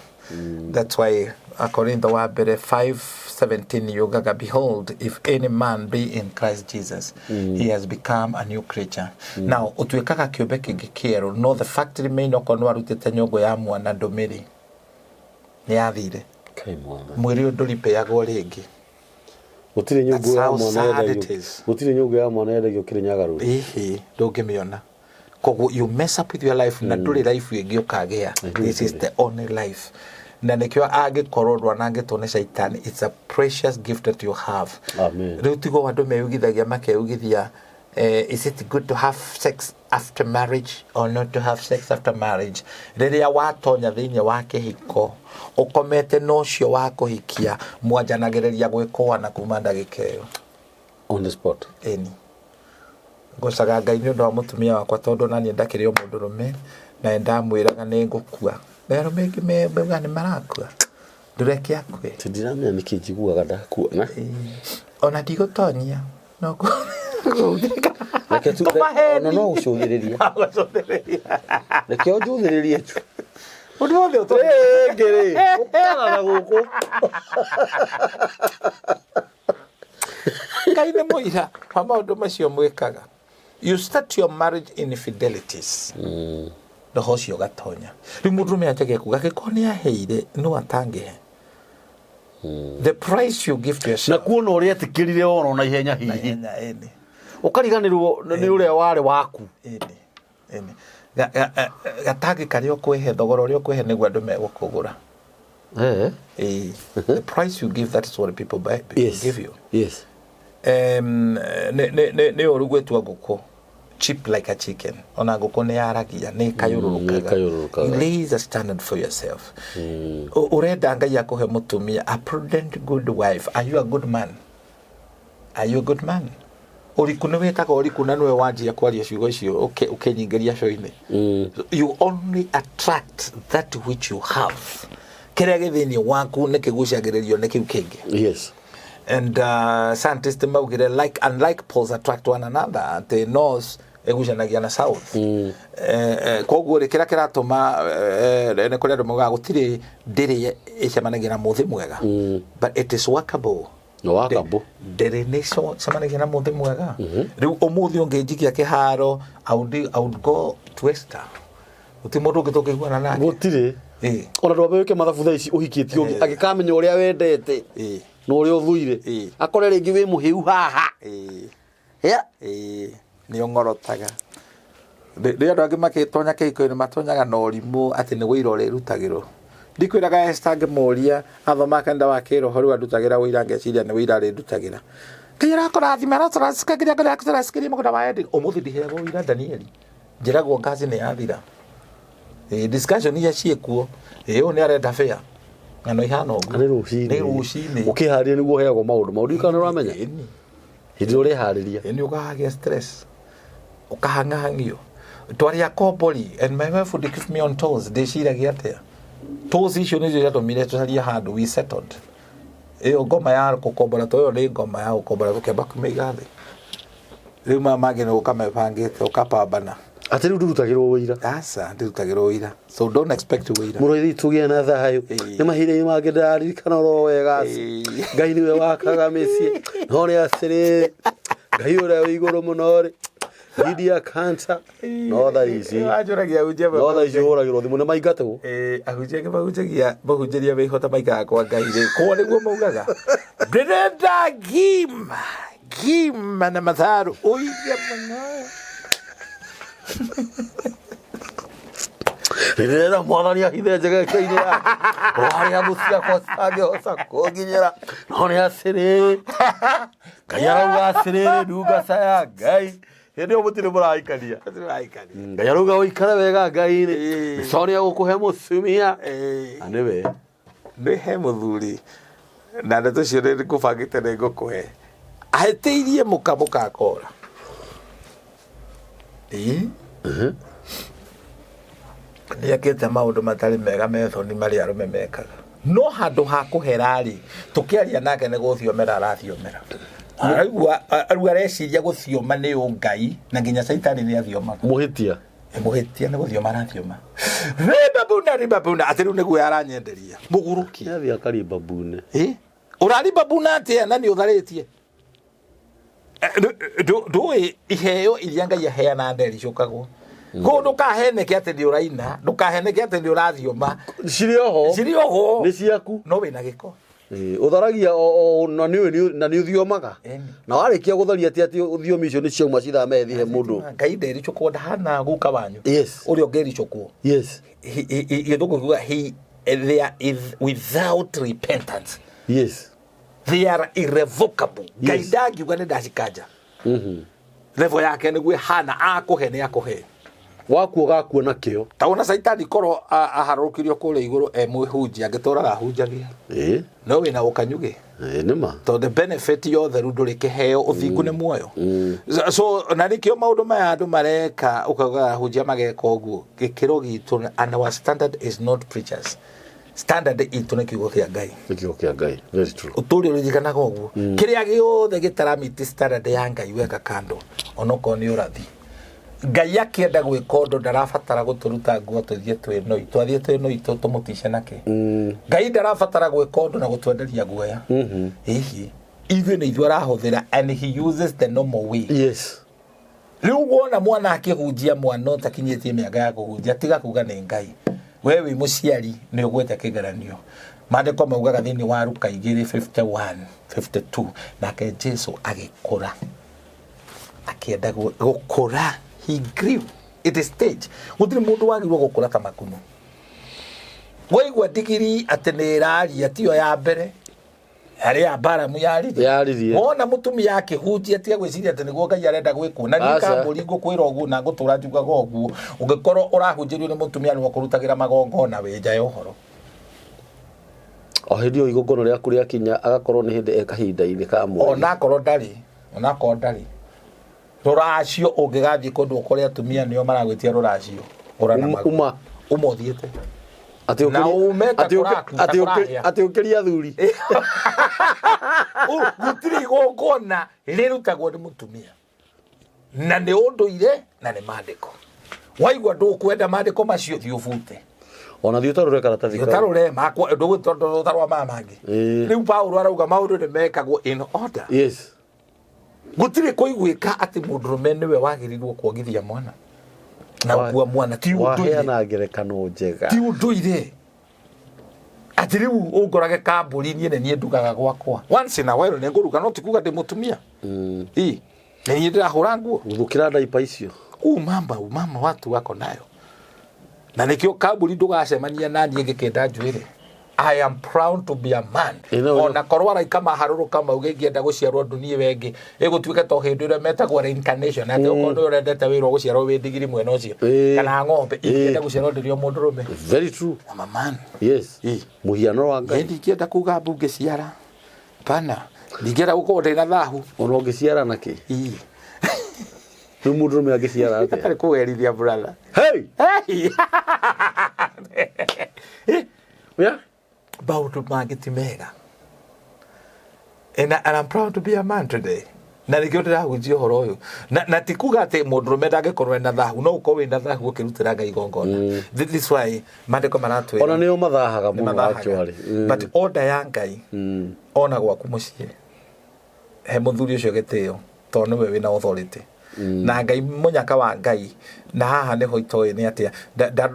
That's why Akorintho wa mbere 5:17 yugaga, behold, if any man be in Christ Jesus, he has become a new creature. Now ũtuĩkaga kĩũmbe kĩngĩ kĩerũ, no the fact remain, okorwo nĩ warutĩte nyũngũ ya mwana ndũmĩrĩ nĩ yathire. Kai mwana. Mwĩrĩ ũyũ ndũripĩagwo rĩngĩ. Gũtirĩ nyũngũ That's ya how mwana sad it yendagio. is. Gũtirĩ nyũngũ ya mwana yendagio Kĩrĩnyaga rũri. Ĩhĩ, ndũngĩmĩona. Koguo you mess up with your life na ndũrĩ life ĩngĩ ũkagĩa. This is the only life. Na nĩkĩo angĩkorwo ndwanangĩtwo nĩ caitani, it's a precious gift that you have. Amen. Rĩu tigo andũ meyugithagia makeyugithia, is it good to have sex after marriage or not to have sex after marriage? Rĩrĩa watonya thĩinĩ wa kĩhiko ũkomete na ũcio wa kũhikia, mwanjanagĩrĩria gwĩkũana kuma ndagĩka ĩyo. On the spot. Ĩni. Ngocaga Ngai nĩ ũndũ wa mũtumia wakwa tondũ ona niĩ ndakĩrĩ o mũndũrũme na nĩndamwĩraga nĩ ngũkua. Na arũme aingĩ maugaga nĩ marakua. Ndũreke akue. Tindiramenya nĩkĩ njiguaga ndakuona. Ona ndigũtonyia. No Reke tu Kũmaheni. ona no gũcũthĩrĩria. gũcũthĩrĩria. Reke ũnjũthĩrĩrie tu. Ũndũ wothe ũtũ- Rĩngĩ rĩ, ũkara na gũkũ. Ngai nĩ mũira wa maũndũ macio mwĩkaga. You start your marriage infidelities. Roho ũcio ũgatonya. Rĩu mũndũrũme anjagia kuga angĩkorwo nĩ aheire no atangĩhe. The price you give to Na yourself. kuona ũrĩa etĩkĩrire oro na ihenya hihi. Ihenya, ĩni. Ũkariganĩrwo nĩ ũrĩa warĩ waku. Ĩni. Ĩni. Gatangi karĩa ũkwĩhe, thogora ũrĩa ũkwĩhe nĩguo andũ megũkũgũra. Ĩĩ. The price you give, that is what people buy, give you. Yes. Nĩ ũru gwĩtua ngũkũ cheap like a chicken. Ona ngũkũ nĩ yaragia, nĩ ĩkayũrũrũkaga. Nĩ ĩkayũrũrũkaga. Raise a standard for yourself. Ũrenda Ngai akũhe mũtumia, a prudent good wife. Are you a good man? Are you a good man? Ũriku nĩ wĩkaga ũriku na nĩwe wanjia kwaria ciugo icio ũkĩnyingĩria show-inĩ. You only attract that which you have. Kĩrĩa gĩ thĩinĩ waku nĩ kĩgucagĩrĩrio nĩ kĩu kĩngĩ. Yes. And scientists maugire like unlike poles attract one another, atĩ north ĩgucanagia na south. Koguo rĩ, kĩrĩa kĩratũma nĩ kũrĩ andũ maugaga gũtirĩ ndĩrĩ ĩcemanagia na mũthĩ mwega, but it is workable. Nĩ wakambũ. Ndĩrĩ nĩ icemanagia na mũthĩ mwega. Rĩu ũmũthĩ ũngĩnjikia kĩharo, I would go to Esther. Gũtirĩ mũndũ ũngĩ tũngĩiguana nake. Gũtirĩ. Ĩĩ. Ona ndwambe wĩke mathabu thaa ici ũhikĩtie ũngĩ angĩkamenya ũrĩa wendete Ĩĩ. na ũrĩa ũthũire, Ĩĩ. akore rĩngĩ wĩ mũhĩu haha. Ĩĩ. Yeah. Ĩĩ, nĩ ũng'orotaga. Rĩ andũ angĩ makĩtonya kĩhiko-inĩ matonyaga na ũrimũ atĩ nĩ wũira ũrĩrutagĩrwo. Ndikwĩraga Esther ngĩmũria athoma kanitha wa kĩroho rĩu andutagĩra wũira ngeciria nĩ wũira arĩndutagĩra. Ngai arakũrathima aratũracikangiria ngoro yaku tũracikirie mũgũnda wa Edeni. Ũmũthĩ ndiheagwo wũira Danieli. Njĩragwo ngaci nĩ yathira. Ĩĩ, discussion iria ciĩkuo. Ĩĩ, ũyũ nĩ arenda fare. Ng'ano ihana ũguo. Nĩ rũcinĩ. Nĩ rũcinĩ. Ũkĩharĩria nĩguo ũheagwo maũndũ. Maũndũ kana nĩ ũramenya? Ĩni. Hĩndĩ ĩrĩa ũreharĩria. Ĩni ũkagĩa stress. Ũkahang'ahang'io. Twarĩ akombori and my wife would keep me on toes. Ndĩciragia atĩa? Toes icio nĩcio ciatũmire tũcarie handũ we settled. Ĩyo ngoma ya gũkombora to ĩyo nĩ ngoma ya gũkombora tũkĩamba kũmĩiga thĩ. Rĩu maya mangĩ nĩ gũka mebangĩte ũkapambana. Atĩ rĩu ndũrutagĩrwo wũira. Aca ndirutagĩrwo ũira. So don't expect ũira. Mũrũ tũgĩe na thayũ. Ĩĩ. Nĩ mahinda-inĩ mangĩ ndĩraririkana oro wega. Ĩĩ. Ngai nĩwe wakaga mĩciĩ. No nĩ atĩrĩrĩ, Ngai ũrĩa wĩ igũrũ mũno rĩ, Lydia Cantor. No thaa ici. Wanjũragia ahunjia No thaa ici ũhũragĩrwo thimũ nĩ maingatwo. Ĩĩ, ahunjia angĩ mahunjagia mahunjĩria wĩhota maikaraga kwa Ngai rĩ kũo nĩguo maugaga ndĩrenda ngima ngima na matharu ũige mũno. Rĩrĩa mwathani ahithe njegeke-inĩ yake, o harĩa thũ ciakwa citangĩhota kũnginyĩra. No nĩ atĩrĩrĩ, Ngai arauga atĩrĩrĩ, ndungata ya Ngai. Hĩndĩ ĩyo mũtirĩ mũraikania. Tũraikania. Ngai arauga ũikare wega Ngai-inĩ. Ĩĩ. Mĩcoro ya gũkũhe mũtumia. Ĩĩ. Na nĩwe. Nĩ he mũthuri na ndeto cio nĩ ngũbangĩte nĩ ngũkũhe ahĩtĩirie mũka mũkakora. Ĩĩ. Nĩ ekĩte maũndũ matarĩ mega methoni marĩa arũme mekaga, no handũ ha kũhera-rĩ, tũkĩaria nake nĩ gũthiomera arathiomera. Araigua rĩu areciria gũthioma nĩ ũngai, na nginya caitani nĩ athiomaga. Mũhĩtia. Mũhĩtia nĩ gũthioma arathioma. Ribabuna ribabuna, atĩ rĩu nĩguo aranyenderia mũgũrũki. Nĩathiĩ akaribabune. Ĩ? Ũraribabuna atĩa na nĩ ũtharĩtie? Ndũĩ iheo iria Ngai aheana ndericũkagwo. Koguo ndũkaheneke atĩ nĩ ũraina, ndũkaheneke atĩ nĩ ũrathioma. Cirĩ oho. Cirĩ oho. Nĩ ciaku. No wĩna gĩko. Ĩĩ, ũtharagia o na nĩ ũĩ na nĩ ũthiomaga. Ĩni. Na warĩkia gũtharia ti atĩ thiomi icio nĩ ciauma cithame thihe mũndũ. Ngai ndericũkwo, ndahana guka wanyu. Yes. Ũrĩa ũngĩricũkwo. Yes. Gĩthũngũ kiuga he there is without repentance. Yes. They are irrevocable. Ngai Yes. ndangiuga nĩ ndacikanja. Level yake nĩguo ĩhana, akũhe nĩ akũhe. Wakuo gakua na kĩo. Ta wona Caitani korwo aharũrũkirio kũrĩa igũrũ e mwĩhunjia angĩtũraga ahunjagia. Ĩĩ. No wĩna ũkanyugĩ. Ĩĩ nĩ ma. Tondũ the benefit yothe rĩu ndũrĩ kĩheo, ũthingu nĩ muoyo. So na nĩkĩo maũndũ maya andũ mareka ũkauga ahunjia mageka ũguo, gĩkĩro gitũ and our standard is not preachers. Standard itũ nĩ kiugo kĩa Ngai. Nĩ kiugo kĩa Ngai. Very true. Ũtũre ũririkanaga ũguo. Kĩrĩa gĩothe gĩtaramiti standard ya Ngai weka kando, onokorwo nĩ ũrathi. Ngai akĩenda gwĩka ũndũ ndarabatara gũtũruta nguo tũthiĩ twĩ noi, twathiĩ twĩ noi tũmũtice nakĩ. Ngai ndarabatara gwĩka ũndũ na gũtwenderia guoya. Hihi ithuĩ nĩ ithuĩ arahũthĩra, and he uses the normal way. Yes. Rĩu wona mwana akĩhunjia, mwana ũtakinyĩtie mĩaka ya kũhunjia, tiga kuga nĩ Ngai. We wĩ mũciari nĩ ũgwete kĩgeranio. Maandĩko maugaga thĩinĩ wa Luka 2:51 52, nake Jesu agĩkũra akĩenda gũkũra, he grew it is stage. Gũtirĩ mũndũ wagĩrĩirwo gũkũra ta makuno. Waigua ndigiri atĩ nĩ ĩraria, tiyo ya mbere harĩ ya Balamu yaririe. Yaririe. Wona mũtumia akĩhunjia, tiga gwĩciria atĩ nĩguo Ngai arenda gwĩkwo. Na niĩ Aca. kambũri ngũkwĩra ũguo na ngũtũra njugaga ũguo, ũngĩkorwo ũrahunjĩrio nĩ mũtumia nĩwe ũkũrutagĩra magongona, wĩ nja ya ũhoro. O hĩndĩ ĩyo igongona rĩaku rĩakinya agakorwo nĩ hĩndĩ e kahinda-inĩ ka mweri. Onakorwo ndarĩ, onakorwo ndarĩ rũracio, ũngĩgathiĩ kũndũ ũkore atumia nĩo maragwĩtia rũracio, ũra na magũrũ. Uma. Uma ũthiĩte. Atĩ Na ume ta kũraku, ta kũrahĩa. Atĩ ũkĩrie athuri. Gũtirĩ igongona rĩrutagwo nĩ mũtumia, na nĩ ũndũire na nĩ mandĩko. Waigua ndũkwenda mandĩko macio, thiĩ ũbute. Ona thiĩ ũtarũre karatathi kau. Ũtarũre makwa ndũgũtarũra maya mangĩ. Ĩĩ. Rĩu Paulo arauga maũndũ nĩ mekagwo in order. Yes. Gũtirĩ kũiguĩka atĩ mũndũrũme nĩwe wagĩrĩirwo kuongithia mwana na gũkua mwana, ti ũndũire. Waheana ngerekano njega. Ti ũndũire atĩ rĩu ũngorage kambũri niĩ nĩ niĩ ndugaga gwakwa. Once in a while nĩ ngũruga, no ti kuga ndĩ mũtumia. Ĩ nĩ niĩ ndĩrahũra nguo. Gũthũkĩra ndaipa icio. Umama umama watu wako nayo, na nĩkĩo kambũri ndũgacemania na niĩ ngĩkĩnda njuĩrĩ. I am proud to be a man. Ona korwo araika maharũrũka mauge ingĩenda gũciarwo dunia ĩyo ĩngĩ ĩgũtuĩka to hĩndĩ ĩrĩa metagwo reincarnation, atĩ okorwo nĩ ũrendete wĩra ũgũciarwo wĩ ndigiri mwena ũcio kana ng'ombe, ingĩenda gũciarwo ndĩrĩ o mũndũrũme. Very true. I'm a man. Yes. Mũhiano wa Ngai. Niĩ ndingĩenda kuga mbu ngĩciara pana, ndingĩenda gũkorwo ndĩ na thahu. Ona ũngĩciara na kĩ? Rĩu mũndũrũme angĩciara atĩa? Atarĩ kũgerithia, brother. Hey! Hey! Yeah. Maũndũ mangĩ ti mega, and I'm proud to be a man today, na nĩkĩo ndĩrahunjia ũhoro ũyũ, na ti kuga atĩ mũndũrũme ndangĩkorwo ena thahu, no ũkorwo wĩna thahu ũkĩrutĩra Ngai igongona. This is why maandĩko maratwĩra. Ona nĩo mathahaga Nĩ mũno. mathahaga. Actually. But order ya Ngai, ona gwaku mũciĩ he mũthuri ũcio gĩtĩo tondũ nĩwe wĩna authority na Ngai, mũnyaka wa Ngai. Na haha nĩho itoĩ nĩ atĩa,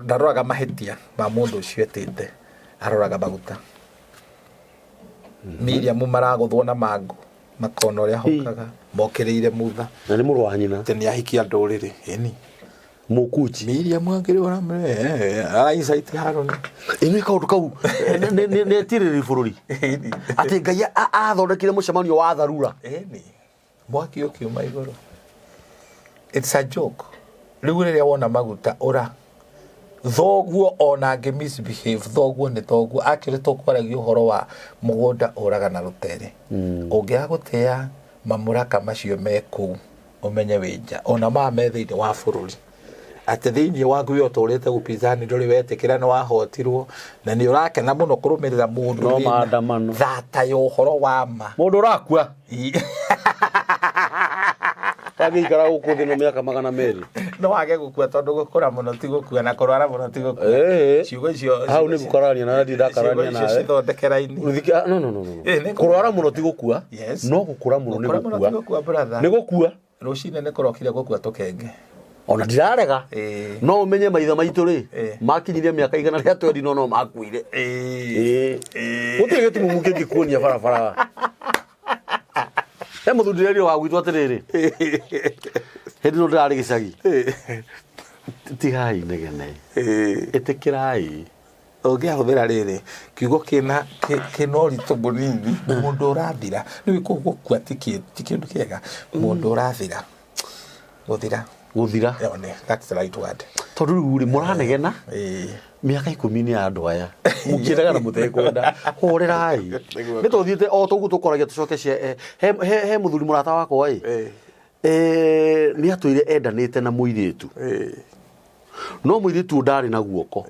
ndaroraga mahĩtia ma mũndũ ũcio etĩte, aroraga maguta. Miriam maragũthwo na mangũ, makona ũrĩa hokaga mokĩrĩire mutha. Na nĩ mũrũ wa nyina. Atĩ nĩ ahikia ndũrĩrĩ, ĩni. Mũkuchi. Miriam akĩrĩ ũra arainsaiti Harũni. Ĩ nĩ kaũndũ kau nĩ etirĩrĩri bũrũri. Ĩni. Atĩ Ngai athondekire mũcemanio wa tharura. Ĩni, mwaki ũkiuma igũrũ. It's a joke. Rĩu rĩrĩa wona maguta ũra thoguo ona angĩ misbehave, thoguo nĩ thoguo. Actually tũkwaragia ũhoro wa mũgũnda ũraga na rũtere. Ũngĩaga gũtĩa mamũraka macio me kũu, ũmenye wĩ nja. Ona maya me thĩinĩ wa bũrũri, atĩ thĩinĩ waku we ũtũrĩte upinzani ndũrĩ wetĩkĩra nĩ wahotirwo na nĩ ũrakena mũno kũrũmĩrĩra mũndũ No wĩna maandamano. thata ya ũhoro wa ma. Mũndũ ũrakua agĩikara gũkũ thĩ no mĩaka 200. No wage gũkua, tondũ gũkũra mũno ti gũkua na kũrwara mũno ti gũkua. Ciugo icio Hau nĩ gũkarania na ndirĩ ndakarania ciugo icio nawe. cithondekeraini. No, no, no, no. Nĩ Kũrwara mũno ti gũkua. Yes. No gũkũra mũno nĩ Gũkũra mũno gũkua. ti gũkua, brother. Nĩ gũkua. Rũcinĩ nĩ kũrokire gũkua tũkenge. Ona ndirarega. No ũmenye maithe maitũ rĩ, makinyirie mĩaka 120 no makuire. Gũtirĩ gĩtumumu kĩngĩkuonia barabara. He mũthuri ndĩrerio wa gwitũ atĩrĩrĩ, hĩndĩ ĩno ndĩrarĩ gĩcagi, tigai inegene, ĩtĩkĩrai. Ũngĩahũthĩra rĩrĩ kiugo kĩna kĩna ũritũ mũnini, mũndũ ũrathira. Rĩu kũu gũkua ti kĩndũ kĩega. Mũndũ ũrathira, gũthira. Gũthira. Ĩyo nĩ, that's the right word. Tondũ rĩu rĩ, mũranegena mĩaka 10 nĩ ya andũ aya mũkĩendaga na mũtekwenda, horerai. Nĩ tũthiĩte o toguo tũkoragia tũcoke cia he mũthuri mũrata wakwa ĩ, nĩ atũire endanĩte na mũirĩtu, no mũirĩtu ũyũ ndarĩ na guoko.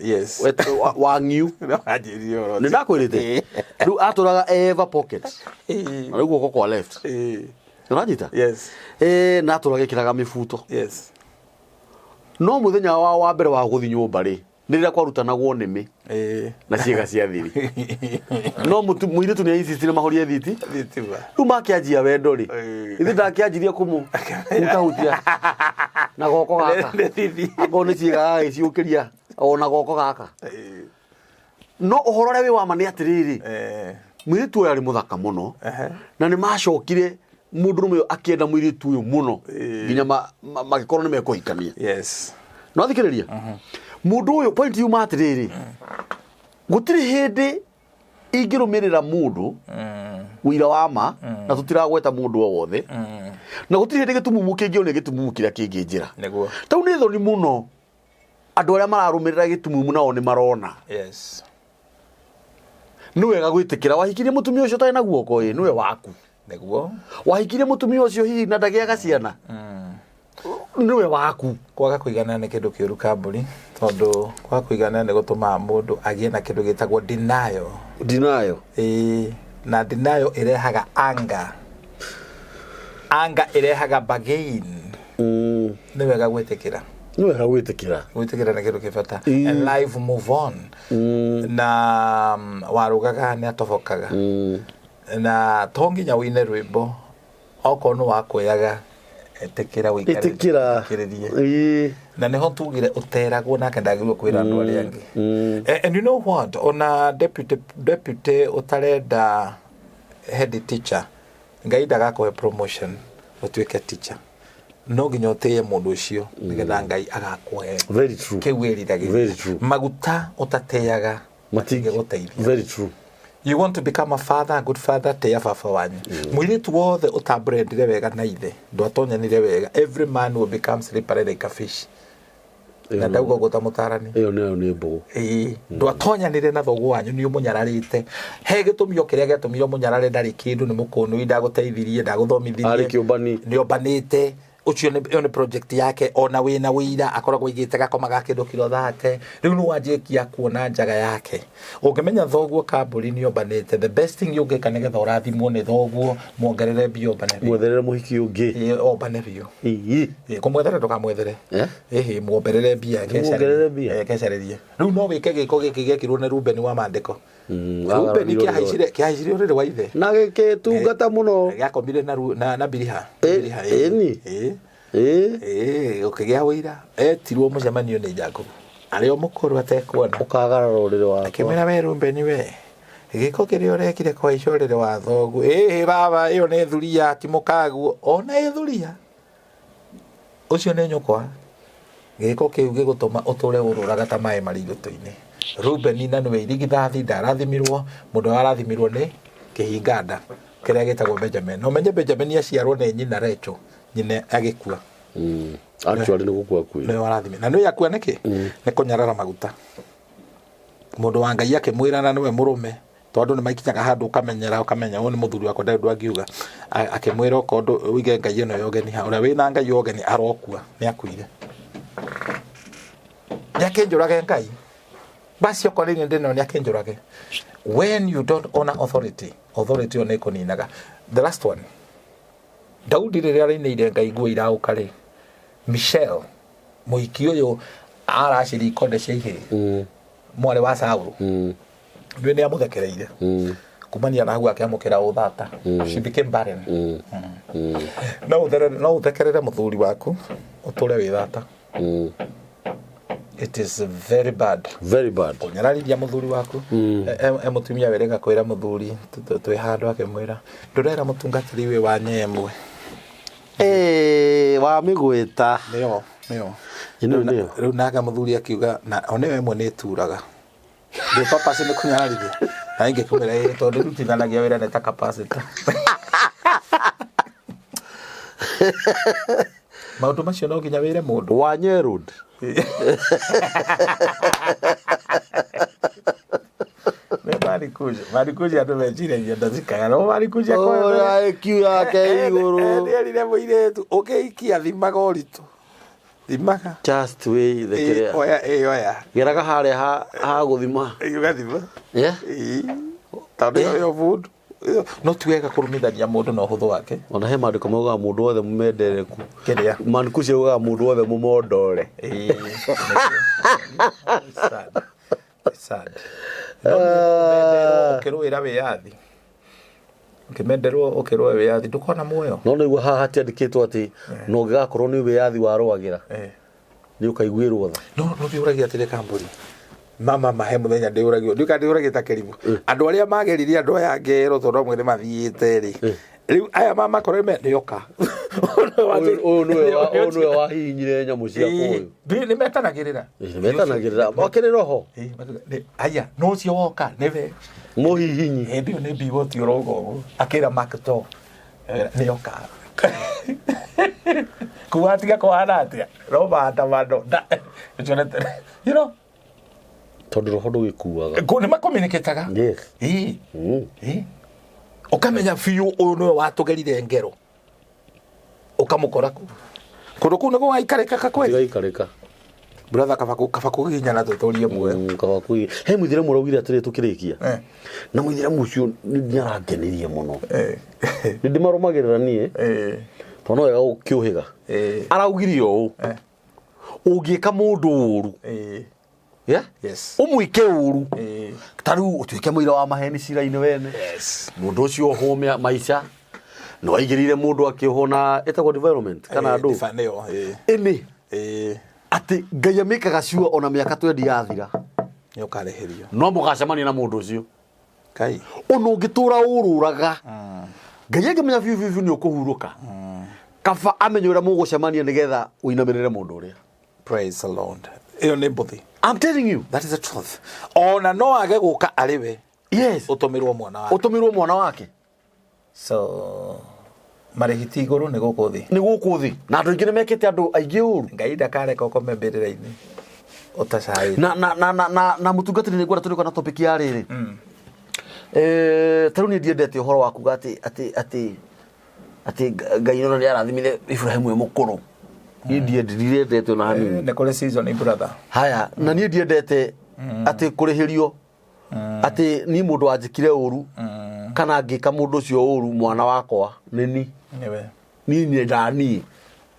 Wa ng'iu. No wanjĩrire ũhoro Nĩ ũcio. ndakwĩrĩte rĩu atũraga ever pocket na rĩu guoko kwa left. Ũranyita? Yes. Na atũraga ĩkĩraga mĩbuto. No mũthenya wa mbere wa gũthiĩ nyũmba rĩ, nĩ rĩrĩa kwarutanagwo nĩmĩ na ciĩga cia thiri, no mũirĩtu nĩ ainsistire mahorie thiti. Thitima. Rĩu makĩanjia wendo rĩ, ithe ndakĩanjirie kũmũhutahutia na goko gaka. Nĩ thithi. Akorwo nĩ ciĩga agagĩciũkĩria ona goko gaka. No ũhoro ũrĩa wĩ wa ma nĩ atĩrĩrĩ, mũirĩtu ũyũ arĩ mũthaka mũno, na nĩ macokire mũndũrũme ũyũ akĩenda mũirĩtu ũyũ mũno nginya magĩkorwo nĩ mekũhikania. No thikĩrĩria mũndũ ũyũ, point yuma atĩrĩrĩ, gũtirĩ hĩndĩ ingĩrũmĩrĩra mũndũ ũira wa ma na tũtiragweta mũndũ o wothe, na gũtirĩ hĩndĩ gĩtumumu kĩngĩonia gĩtumumu kĩrĩa kĩngĩ njĩra. Tau nĩ thoni mũno andũ arĩa mararũmĩrĩra gĩtumumu nao nĩ marona. Nĩ wega gwĩtĩkĩra wahikirie mũtumia ũcio ũtarĩ na guoko, ĩ nĩwe waku. Wahikirie mũtumia ũcio hihi na ndagĩaga ciana, nĩwe waku. Kwaga kũiganĩra nĩ kĩndũ kĩũru kambũri, tondũ kwaga kũiganĩra nĩ gũtũmaga mũndũ agĩe na kĩndũ gĩtagwo denial. Denial. Ĩĩ, na denial ĩrehaga anger. Anger ĩrehaga bargain. Nĩ wega gwĩtĩkĩra. Nĩ wega gwĩtĩkĩra. Gwĩtĩkĩra nĩ kĩndũ kĩ bata. And life move on. Na warugaga nĩ atobokaga. Na to nginya ũine rwĩmbo, okorwo nĩ wakwĩaga, ĩtĩkĩra ũikare. Ĩtĩkĩra. Ũthikĩrĩrie. Na nĩho tugire ũteragwo nake ndagĩrĩirwo kwĩra andũ arĩa angĩ. And you know what, ona deputy ũtarenda head teacher, Ngai ndagakũhe promotion ũtuĩke teacher, no nginya ũtĩe mũndũ ũcio nĩgetha Ngai agakũhe Very true. kĩu wĩriragĩria. Very true. Maguta ũtatĩaga matingĩgũteithia. Very true. You want to become a father, a good father, tĩa baba wanyu. Mũirĩtu wothe ũtambrendire wega na ithe, ndwatonyanire wega, every man will become slippery like a fish. Na ndauga ũguo ta mũtarani. Ĩyo nayo nĩ mbũgũ. Ĩĩ, ndwatonyanire na thoguo wanyu, nĩ ũmũnyararĩte. He gĩtũmi o kĩrĩa gĩatũmire ũmũnyarare, ndarĩ kĩndũ, nĩ mũkũnũi, ndagũteithirie, ndagũthomithirie. Arĩ kĩũmbani. Nĩ ombanĩte. Ũcio nĩ, ĩyo nĩ project yake, ona wĩna wĩira akoragwo aigĩte gakoma ga kĩndũ kiro thate. Rĩu nĩ wanjĩkia kuona njaga yake. Ũngĩmenya thoguo kambũri nĩ ombanĩte, the best thing ũngĩka nĩgetha ũrathimwo nĩ thoguo, muongerere mbia ombane biũ. Mwetherere mũhiki ũngĩ. Ĩĩ, ombane biũ. Ĩĩ, kũmwethera ndũkamwethere. Ĩhĩ, muongerere mbia, Muongerere mbia? Kecarĩrie. Rĩu no wĩke gĩko gĩkĩ gĩekirwo nĩ Rubeni wa maandĩko. Rubeni kĩahaicire ũrĩrĩ wa ithe. Na gĩkĩtungata mũno. Gĩakomire na Biliha. Biliha, ĩĩ. Ĩni. Ĩĩ. Ĩĩ, ũkĩgĩa ũira. Etirwo mũcemanio nĩ Jakubu. Arĩ o mũkũrũ atekuona. Ũkagarara ũrĩrĩ wakwa. Akĩmwĩra, we Rubeni we, gĩko kĩrĩa ũrekire kũhaica ũrĩrĩ wa thoguo. Ĩhĩ baba, ĩyo nĩ thuria, ti mũkaguo. Ona ĩ thuria. Ũcio nĩ nyũkwa. Gĩko kĩu gĩgũtũma ũtũre ũrũraga ta maĩ marĩ irũtũ-inĩ. Rubeni na nĩwe irigithathi ndarathimirwo, mũndũ ũrĩa warathimirwo nĩ kĩhinga nda kĩrĩa gĩtagwo Benjamin. Na ũmenye Benjamin aciarwo nĩ nyina Rachel, nyina agĩkua. Actually nĩ gũkua kuire. Nĩwe warathimire na nĩwe akua nĩkĩ? Nĩ kũnyarara maguta. Mũndũ wa Ngai akĩmwĩra na nĩwe mũrũme, tondũ nĩ maikinyaga handũ ũkamenyera, ũkamenya ũyũ nĩ mũthuri wakwa, ndarĩ ũndũ angiuga. Akĩmwĩra okorwo ũige ngai ĩno ya ũgeni ha, ũrĩa wĩna ngai ya ũgeni arokua, nĩ akuire. Nĩ akĩnjũrage Ngai. Basi okorwo nĩ ndĩnayo nĩ akĩnjũrage. When you don't honor authority, authority ĩyo nĩ ĩkũninaga. The last one. Daudi rĩrĩa arainĩire Ngai nguo iraũka rĩ, Michelle mũhiki ũyũ aracĩria ikonde cia ihĩĩ, mwarĩ wa Saũlũ, nĩ nĩ amũthekereire. Kumania na hau akĩamũkĩra ũthata. She became barren. No ũthekerere mũthuri waku ũtũre wĩ thata. It is very bad. Very bad. Kũnyararithia mũthuri waku. E mũtumia wĩrĩga kwĩra mũthuri twĩ handũ akĩmwĩra ndũrera mũtungatĩri wĩ wa nyemwe. Eh, wa mĩgwĩta. Nĩyo, nĩyo. Ĩno nĩyo. Rĩu nake mũthuri akiuga na one ĩmwe nĩ ĩturaga. Ndĩ purpose nĩ kũnyararithia. Na ingĩ kũmwĩra ĩĩ tondũ rutithanagia wĩra nĩ ta capacity. Maũndũ macio no nginya wĩre mũndũ. Wanye Road. Nĩ marikuja. Marikuja andũ meciragia ndacikaga. No marikuja kwa Ũrĩa IQ yake igũrũ. Erire mũirĩtu ũkĩikia thimaga ũritũ. Thimaga. Just wĩ thekerea. Oya, ĩ oya. Geraga harĩa ha gũthima. Ũgathima. Yeah. Ĩ. Tondũ ĩyo ĩyo mũndũ. No ti wega kũrumithania mũndũ na ũhũthũ wake. Ona he maandĩko maugaga mũndũ wothe mũmendereku. Kĩrĩa? Maandĩko ũcio augaga mũndũ wothe mũmondore. Ĩ. It's sad. It's sad. No ũmenderwo ũkĩrũĩra wĩyathi. Ũkĩmenderwo ũkĩrũa wĩyathi ndũkona muoyo. No nĩguo haha hatiandĩkĩtwo atĩ no ũngĩgakorwo nĩ wĩyathi warũagĩra nĩ ũkaiguĩrwo tha. No no ndĩũragia atĩrĩ kambũri. Mama mahe mũthenya ndĩũragio. Ndiũka ndĩũragia ta kĩrimũ. Andũ arĩa mageririe andũ aya ngero tondũ amwe nĩ mathiĩte rĩ. Rĩu aya mamakorire me nĩoka. Ũyũ nĩwe wahihinyire nyamũ cia kũyũ. Nĩ metanagĩrĩra. Nĩ metanagĩrĩra. Makĩrĩ roho. Aya, no ũcio woka nĩwe. Mũhihinyi. Hĩndĩ ĩyo nĩ mbiboti ũrauga ũguo. Akĩra Mark to nĩoka. Kuga tiga kũhana atĩa? No maandamano. You know? Tondũ roho ndũgĩkuaga. Nĩ makominikĩtaga. Yes. Ĩĩ. Ĩĩ. Ũkamenya biũ ũyũ nĩwe watũgerire ngero. Ũkamũkora kũu. Kũndũ kũu nĩ gũgaikarĩka kweli? Gũtigaikarĩka. Brother, kaba kaba kũgiginyana tũtũrie muoyo. Kaba kũgi. He mũithĩramu ũraugire atĩrĩ tũkĩrĩkia. Na mũithĩramu ũcio nĩ arangenirie mũno. Nĩ ndĩmarũmagĩrĩra niĩ. Tondũ no wega gũkĩũhĩga. Araugire ũũ. Ũngĩka mũndũ ũru. Yeah? Yes. Ũmwĩke ũru. Ta rĩu ũtuĩke mũira wa maheni cira-inĩ wene. Yes. Mũndũ ũcio ohwo maica. Nĩ waigĩrĩire mũndũ akĩohwo na ĩtagwo development kana andũ. Nĩyo. Ĩnĩ. Atĩ Ngai amĩkaga sure ona mĩaka 20 yathira. Nĩ ũkarĩhĩrio. No mũgacemania na mũndũ ũcio. Ngai. Ona ũngĩtũra ũrũraga. Ngai angĩmenya biũ biũ biũ nĩ ũkũhurũka. Kaba amenye ũrĩa mũgũcemania nĩgetha ũinamĩrĩre mũndũ ũrĩa. Praise the Lord. Ĩyo nĩ mbũthi. I'm telling you. That is the truth. Ona no age gũka arĩ we. Yes. Ũtũmĩrwo mwana wake. Ũtũmĩrwo mwana wake. So marĩhi ti igũrũ nĩ gũkũ thĩ. Nĩ gũkũ thĩ. Na andũ aingĩ nĩ mekĩte andũ aingĩ ũru. Ngai ndakareka ũkome mbĩrĩra-inĩ ũtacaĩte. Na na na na na na mũtungatĩri nĩ ngwenda tũrĩũka na topic ya rĩrĩ. Ta rĩu niĩ ndiendete ũhoro wa kuga atĩ atĩ atĩ atĩ Ngai ona nĩ arathimire Ibrahimu e mũkũrũ. Niĩ ndiendete ona hanini. Nĩ kũrĩ season brother. Haya, na niĩ ndiendete atĩ kũrĩhĩrio atĩ niĩ mũndũ wanjĩkire ũru kana ngĩka mũndũ ũcio ũru mwana wakwa nĩ ni. Nĩwe. Niĩ nyendaga niĩ.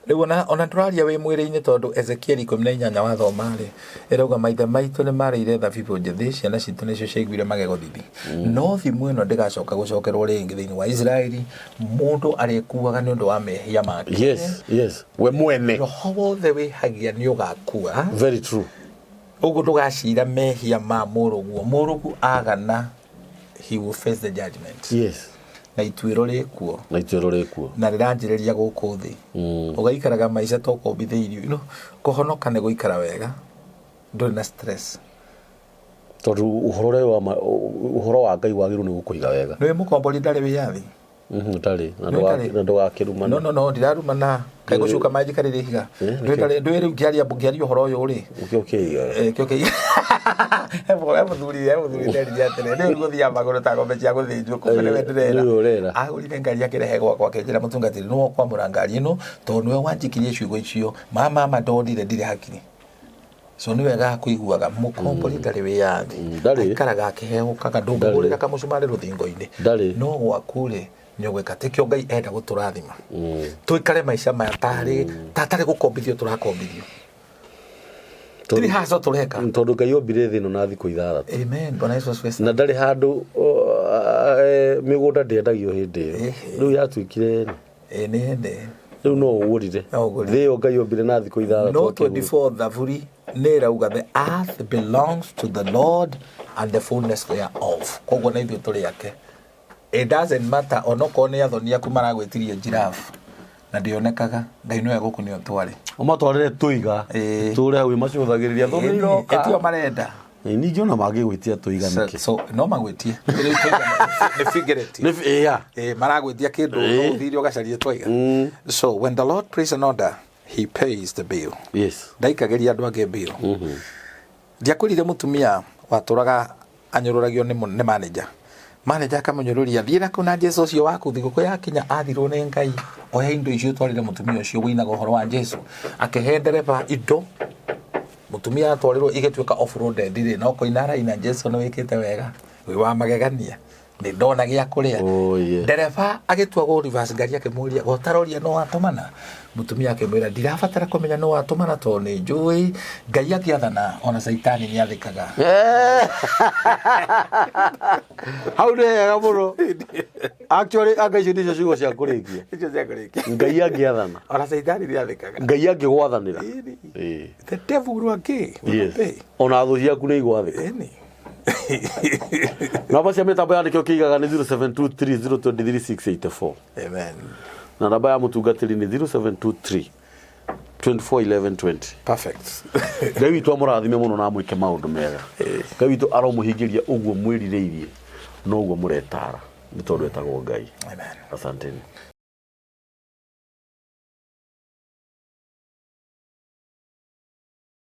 Rĩu ona tũraria wĩ mwĩrĩ-inĩ tondũ Ezekieli 18 wathoma rĩ, ĩrauga maithe maitũ nĩ marĩire thabibũ njĩthĩ, ciana citũ nĩcio ciaiguire magego thithi. No thimũ ĩno ndĩgacoka gũcokerwo rĩngĩ thĩinĩ wa Isiraeli, mũndũ arĩkuaga nĩ ũndũ wa mehia make. Yes, yes. We mwene. Roho wothe wĩhagia nĩ ũgakua. Very true. Ũguo ndũgacira mehia ma mũrũguo. Mũrũguo agana, he will face the judgment. Yes. Na ituĩro rĩkuo. Na ituĩro rĩkuo. Na rĩranjĩrĩria gũkũ thĩ. Ũgaikaraga maica ta ũkombithĩirio. You know, kũhonoka nĩ gũikara wega. Ndũrĩ na stress. Tondũ ũhoro ũrĩa wa ũhoro wa Ngai wagĩrĩirwo nĩ gũkũiga wega. Nĩũĩ mũkombori ndarĩ wĩyathi? Ũtarĩ na Nĩ ũtarĩ. na ndũgakĩrumana. No, no, no, ndirarumana. Kaĩ gũcuka manjikarĩre ihiga. Eh, Ndwĩ ndwĩ rĩu ngĩaria ngĩaria ũhoro ũyũ rĩ. Nĩkĩo kĩigaga. Eh, kĩo kĩ he mũthuri nderire atĩrĩ, rĩu gũthiaga magũrũ ta ng'ombe cia gũthĩnjwo, kumbe nĩwe ndĩrera. Nĩwe ũrera. Agũrire ngari akĩrehe gwakwa, akĩnjĩra, "Mũtungatĩri, nĩwe ũkwamũra ngari ĩno tondũ nĩwe wanjikirie ciugo icio. Mama ndonire ndirĩ hakiri." So nĩ wega kũiguaga mũkombori ndarĩ wĩyathi. Ndarĩ. Aikaraga akĩhehũkaga, ndũngĩhũrĩra kamũcumarĩ rũthingo-inĩ. Ndarĩ. No gwaku rĩ, nĩ ũgwĩka tikĩo Ngai enda gũtũrathima tũikare maica maya tarĩ tatarĩ gũkombithio tũrakombithio, tiri haco tũreka. Tondũ Ngai ombire thĩ ĩno na thikũ 6. Amen, Bwana Yesu asifiwe sana. Na ndarĩ handũ mĩgũnda ndĩendagio hĩndĩ ĩyo. Rĩu yatuĩkire Ĩ, nĩ hĩndĩ rĩu no ũgũrire. No ũgũrire. Thĩ ĩyo Ngai ombire na thikũ 6. No 24 thaburi nĩ ĩrauga, "The earth belongs to the Lord and the fullness thereof." Koguo na ithuĩ tũrĩ ake. It doesn't matter onokorwo nĩ athoni aku maragwĩtirie giraffe na ndĩonekaga, Ngai nĩwe gũkũ nĩ ũtware. Ũmatwarĩre tũiga. Tũre hau ĩmacũthagĩrĩria thũ nĩ iroka. Ĩtio marenda. Ĩ, ningĩ ona mangĩgwĩtia tũiga nĩkĩ? So no magwĩtie. Rĩu tũiga nĩ figurative. Ĩ, yeah. Eh, maragwĩtia kĩndũ no ũthire ũgacarie twaiga. So when the Lord prays an order, he pays the bill. Ndaikagĩria andũ angĩ bill. Ndiakwĩrire mũtumia watũraga anyũrũragio nĩ manager? Manager akamũnyũrũria, "Thiĩ na kũu na Jesu ũcio waku." Thigũkũ yakinya, athirwo nĩ Ngai, "Oya indo icio ũtwarĩre mũtumia ũcio wĩinaga ũhoro wa Jesu." Akĩhe ndereba indo, mũtumia atwarĩrwo igĩtuĩka off-roaded rĩ, no kũina araina, "Jesu nĩ wĩkĩte wega, wĩ wa magegania, nĩ ndona gĩa kũrĩa." Oh, yeah. Ndereba agĩtua gũ reverse ngari, akĩmũria, "Gotaroria no watũmana?" Mũtumia akĩmwĩra, "Ndirabatara kũmenya no watũmana tondũ nĩ njũĩ Ngai akĩathana ona Caitani nĩ athĩkaga." Hau nĩ hega mũno actually. Anga icio nĩcio ciugo cia kũrĩkia. Icio cia kũrĩkia. Ngai angĩathana, ona Caitani nĩ athĩkaga. Ngai angĩgwathanĩra. Ĩni. Ĩ. The devil will obey, will obey. Ona thũ ciaku nĩ igwathĩka. Ĩni. Namba cia mĩtambo ya nĩkĩo kĩigaga nĩ 0723023684. Amen. Na namba ya mũtungatĩri nĩ 0723 241120. Perfect. Ngai witũ amũrathime mũno na amwĩke maũndũ mega. Ngai witũ aromũhingĩria ũguo mwĩrirĩirie noguo mũretara, nĩ tondũ etagwo Ngai. Amen. Asanteni.